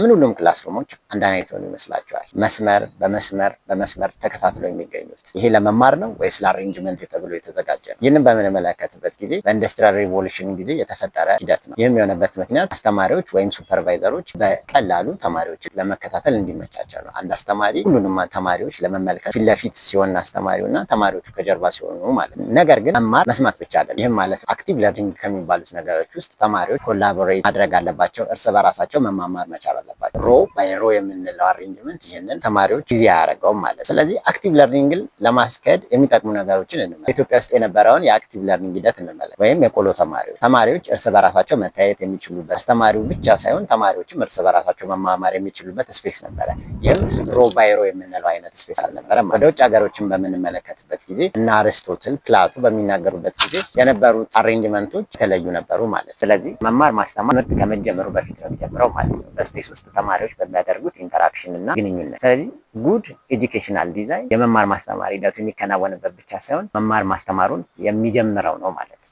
ምን ሁሉም classroom ኦች አንድ አይነት ሆኑ ይመስላችኋል? መስመር በመስመር በመስመር ተከታትለው የሚገኙት ይሄ ለመማር ነው ወይስ ለ arrangement ተብሎ የተዘጋጀ ነው? ይህንን በምንመለከትበት ጊዜ በ industrial revolution ጊዜ የተፈጠረ ሂደት ነው። ይህም የሆነበት ምክንያት አስተማሪዎች ወይም supervisor ኦች በቀላሉ ተማሪዎችን ለመከታተል እንዲመቻቸው ነው። አንድ አስተማሪ ሁሉንም ተማሪዎች ለመመልከት ፊት ለፊት ሲሆን አስተማሪው እና ተማሪዎቹ ከጀርባ ሲሆኑ ማለት ነው። ነገር ግን መማር መስማት ብቻ አይደለም። ይህም ማለት active learning ከሚባሉት ነገሮች ውስጥ ተማሪዎች collaborate ማድረግ አለባቸው። እርስ በራሳቸው መማማር መቻል አለባቸው። Row by row የምንለው arrangement ይህንን ተማሪዎች ጊዜ አያደርገውም ማለት። ስለዚህ active learning ን ለማስኬድ የሚጠቅሙ ነገሮችን እንመለከት። ኢትዮጵያ ውስጥ የነበረውን የ active learning ሂደት እንመለከት። ወይም የቆሎ ተማሪዎች፣ ተማሪዎች እርስ በራሳቸው መተያየት የሚችሉበት፣ አስተማሪው ብቻ ሳይሆን ተማሪዎችም እርስ በራሳቸው መማማር የሚችሉበት space ነበረ። ይህም row by row የምንለው አይነት space አልነበረም። ወደ ውጭ ሀገሮችን በምንመለከትበት ጊዜ እና አርስቶትል፣ ፕላቶ በሚናገሩበት ጊዜ የነበሩት arrangement ኦች የተለዩ ነበሩ ማለት። ስለዚህ መማር ማስተማር ትምህርት ከመጀመሩ በፊት ነው የሚጀምረው ማለት ነው፣ በ space ውስጥ ተማሪዎች በሚያደርጉት interaction እና ግንኙነት። ስለዚህ good educational design የመማር ማስተማር ሂደቱ የሚከናወንበት ብቻ ሳይሆን መማር ማስተማሩን የሚጀምረው ነው ማለት ነው።